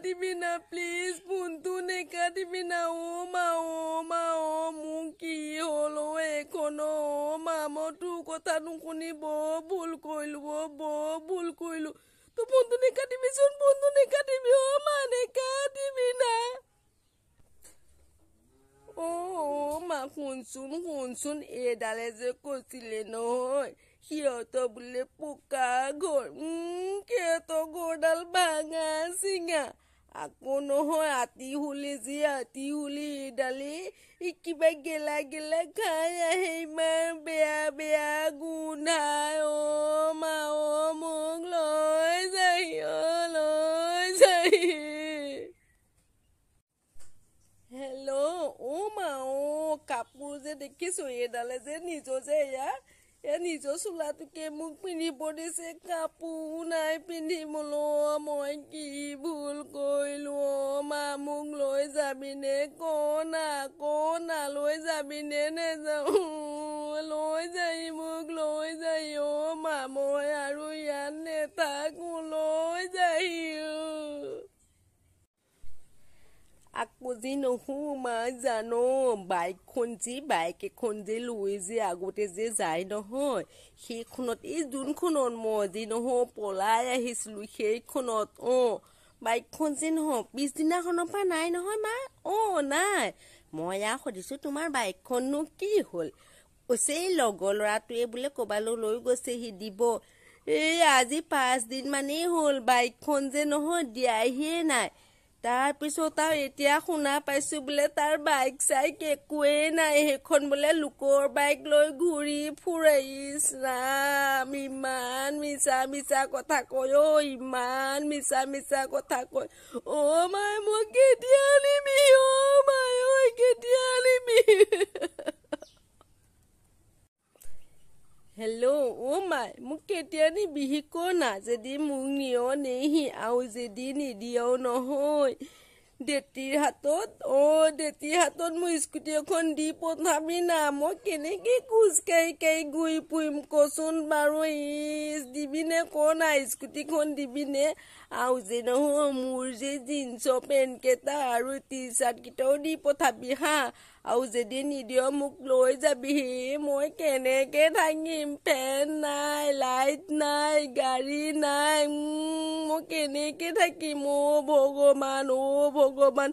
নেকাটিবি না, প্লিজ ফোনটো নেকাটিবি না। অ' মা, অ' মা, অ' মোৰ কি হ'ল অ' এইখন? অ' মা, মই তোৰ কথা নুশুনি বৰ ভুল কৰিলোঁ অ', বৰ ভুল কৰিলোঁ। তোৰ ফোনটো নেকাটিবিচোন, ফোনটো নেকাটিবি। অ' মা, নেকাটিবি না। অ' মা, শুনচোন শুনচোন, এইডালে যে কৈছিলে নহয় সিহঁতৰ বোলে পকা ঘৰ, সিহঁতৰ ঘৰডাল ভাঙা চিঙা। আকৌ নহয় আতি হুলি যে, আতি হুলি এইডালে কিবা গেলা গেলা খাই আহে, ইমান বেয়া বেয়া গোন্ধাই। অ' মা, অ' মোক লৈ যাহি, অ' লৈ যাহি। হেল্ল', অ' মা, অ' কাপোৰ যে দেখিছোঁ, এইডালে যে নিজৰ যে এয়া এই নিজৰ চোলাটোকে মোক পিন্ধিব দিছে, কাপোৰ নাই পিন্ধিবলৈ। মই কি ভুল কৰিলোঁ? অ' মা, মোক লৈ যাবিনে ক না, ক না, লৈ যাবিনে নেযাওঁ? লৈ যাই মোক, লৈ যাই। অ' মা, মই আৰু ইয়াত নেথাকোঁ, লৈ যাই। আকৌ যি নহয় মা, জানো বাইকখন যে, বাইক এখন যে লৈ যে আগতে যে যায় নহয়, সেইখনত এই যোনখনত মই যি নহয় পলাই আহিছিলোঁ, সেইখনত অঁ বাইকখন যে নহয় পিছদিনাখনৰ পৰা নাই নহয় মা। অঁ নাই। মই আৰু সুধিছোঁ, তোমাৰ বাইকখননো কি হ'ল? কৈছে এই লগৰ ল'ৰাটোৱে বোলে ক'ৰবালৈ লৈ গৈছে, সি দিব। এই আজি 5 দিনমানেই হ'ল, বাইকখন যে নহয় দিয়াহিয়ে নাই। তাৰপিছত আৰু এতিয়া শুনা পাইছোঁ বোলে তাৰ বাইক চাইক একোৱেই নাই, সেইখন বোলে লোকৰ বাইক লৈ ঘূৰি ফুৰে। ইছ ৰাম, ইমান মিছা মিছা কথা কয় অ', ইমান মিছা মিছা কথা কয়। অ' মাই, মোক কেতিয়া আনিবি? অ' মাই, ঐ কেতিয়া আনিবি? হেল্ল', অ' মাই, মোক কেতিয়া নিবিহি ক না? যদি মোক নিয় নেহি, আৰু যদি নিদিয়ও নহয় দেতিৰ হাতত, অ' দেতিৰ হাতত মোৰ স্কুটি এখন দি পঠাবি না। মই কেনেকৈ খোজ কাঢ়ি কাঢ়ি ঘূৰি ফুৰিম কচোন বাৰু? ইছ, দিবিনে ক না, স্কুটিখন দিবিনে? আৰু যে নহয় মোৰ যে জিন্সৰ পেণ্টকেইটা আৰু টি চাৰ্টকেইটাও দি পঠাবি হা। আৰু যদি নিদিয় মোক লৈ যাবিহি, মই কেনেকৈ থাকিম? ফেন নাই, লাইট নাই, গাড়ী নাই, মই কেনেকৈ থাকিম? অ' ভগৱান, অ' ভগৱান,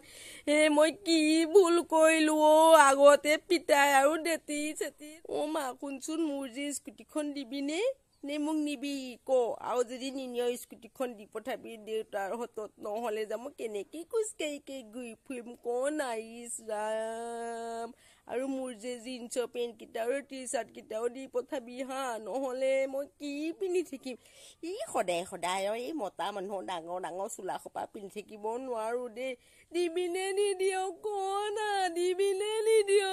এই মই কি ভুল কৰিলোঁ অ'? আগতে পিতাই আৰু দেতি চেতি। অ' মা, শুনচোন, মোৰ যে স্কুটিখন দিবিনে নে মোক নিবি ক? আৰু যদি নিনিয় স্কুটিখন দি পঠাবি দেউতাৰ হাতত, নহ'লে যে মই কেনেকৈ খোজকাঢ়ি কাঢ়ি ঘূৰি ফুৰিম ক না? ইছ ৰাম, আৰু মোৰ যে জিন্সৰ পেণ্টকেইটা আৰু টি চাৰ্টকেইটাও দি পঠাবি হা, নহ'লে মই কি পিন্ধি থাকিম? ই সদায় সদায় আৰু এই মতা মানুহৰ ডাঙৰ ডাঙৰ চোলা সোপা পিন্ধি থাকিব নোৱাৰোঁ দেই। দিবিনে নিদিয় ক না, দিবিনে নিদিয়?